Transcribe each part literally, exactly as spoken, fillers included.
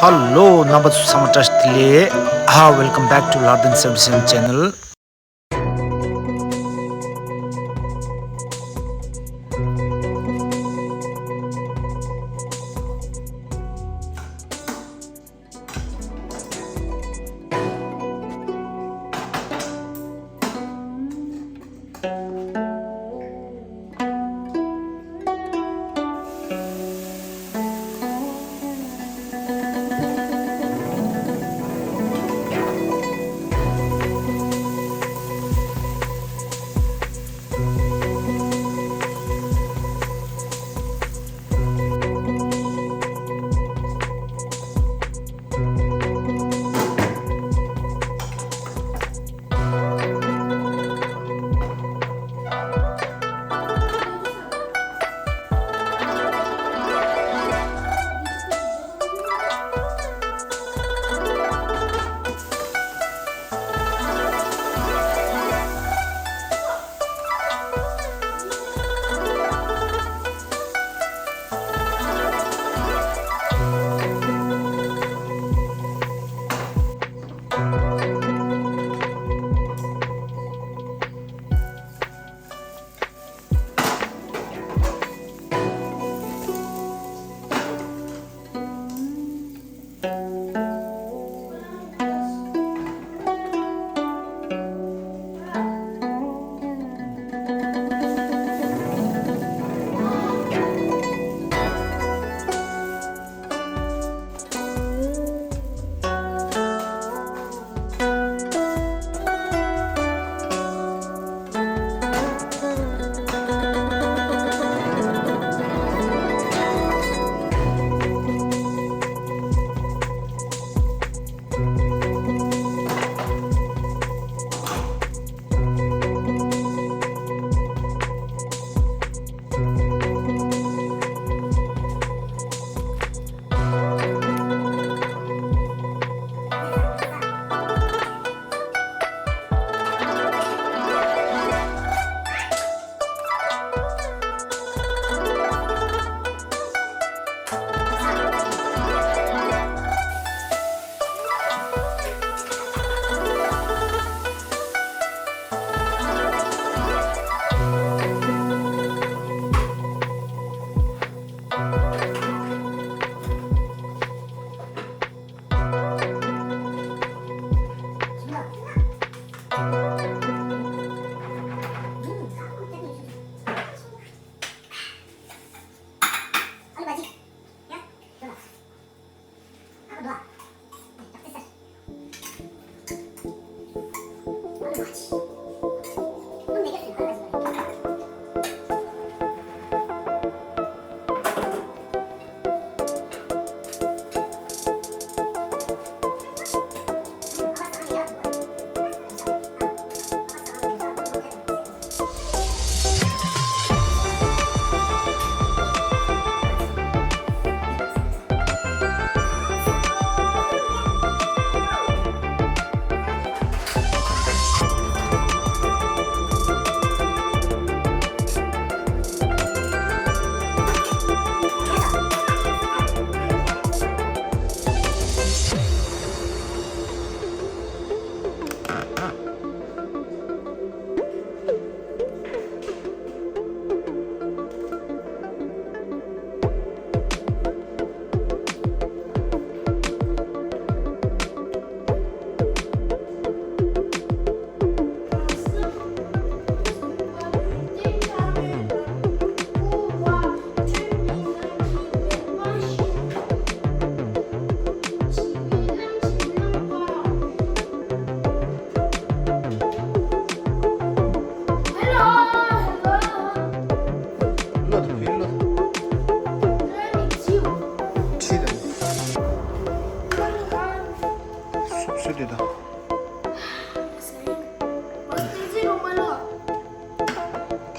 Hello, རྣམ་པ་ཚོ་ཚང་མ་བཀྲ་ཤིས་བདེ་ལེགས། Ah, welcome back to Lardhan seventy-seven channel.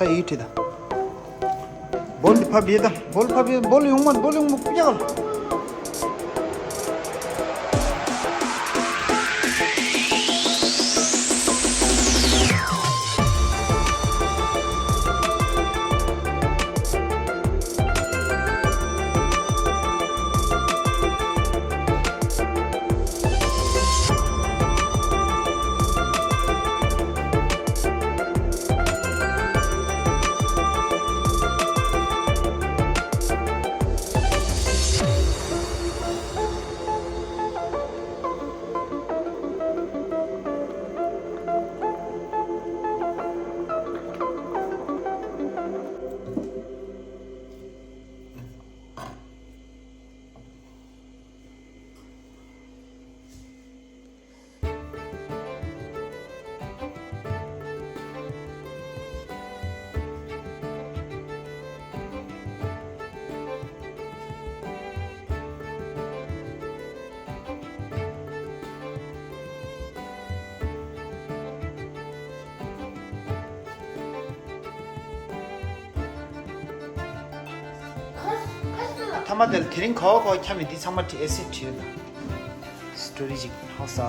ད་ཡིག་བྲིས་དང་། སྦོལ་དེ་ཕབ་ཡས་དང་། སྦོལ་ཕབ་ཡས། སྦོལ་ཡོང་མ། སྦོལ་ཡོང་མ། ཀུ་ཅག་ལ། ཐ་མ་དེ་ལ་དེ་རིང་ག་བ་ག་བ་འཁྱམ་མེད་འདི་ཚང་མ་བྲིས་ཨེ་སི་བྲིས་ཡོད་ལ། སི་ཊོ་རི་ཅིག་ཧོ་ས།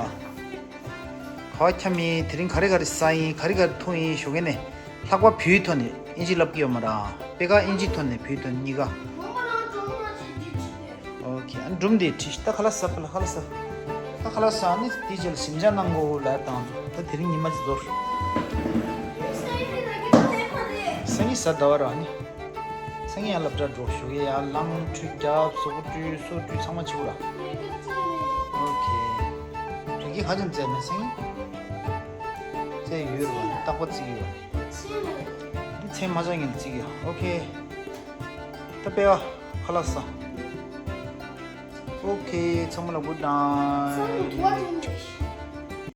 ག་བ་འཁྱམ་མེད་དེ་རིང་ག་རེ་ག་རེ་ཟ་ཡིན་ག་རེ་ག་རེ་འཐུང་ཡིན་ཞུ་མཁན་ནས་ལྷག་པ་བོད་ཐོག་ནས་ཨིན་ཇི་ལབ་ཀྱི་ཡོད་མ་རེད། དཔེ་ཁ་ཨིན་ཇི་ཐོག་ནས་བོད་ཐོག་གཉིས་ཀ། ཨོ་ཁེ། ཨ་སྒྲུང་འདི་བྲིས་ཤིག་ད་ཁ་ལག་ཟ། ཕ་ལ་ཁ་ལག་ཟ། ད་ཁ་ལག་ཟ་ནི་དེ་རྗེས་ལ་ཞིམ་ཆ་གནང་དགོས་ལབ་དང་། ད་དེ་རིང་ཉི་མ་གཅིག་ཟོར། སང་ཉིན་ཟ་ཟླ་བ་ར་ནི། སང་ཉིན་ཡང་སློབ་གྲྭ་འགྲོ་ཞུ་གི་ཡ། ལངས་ཁྲུས་རྒྱབ་གཟུགས་པོ་བཀྲུས་སོ་བཀྲུས་ཚང་མ་བྱེད་དགོས་ར། ཨོ་ཁེ། དྲན་སྐྱེས་ག་ཙམ་བཙལ་མེད་སང་ཉིན། བཙལ་ཡོད་ར་བ་ནི་རྟག་པར་བརྩི་གི་ཡོད་ར། འདི་མཚན་མ་ཆགས་ངེས་ལ་བརྩི་གི་ཡོད། ཨོ་ཁེ། ད་པེ་ཨ་ཁ་ལག་ཟ། ཨོ་ཁེ། ཚང་མ་ལ་གུཌ་ནའིཊ།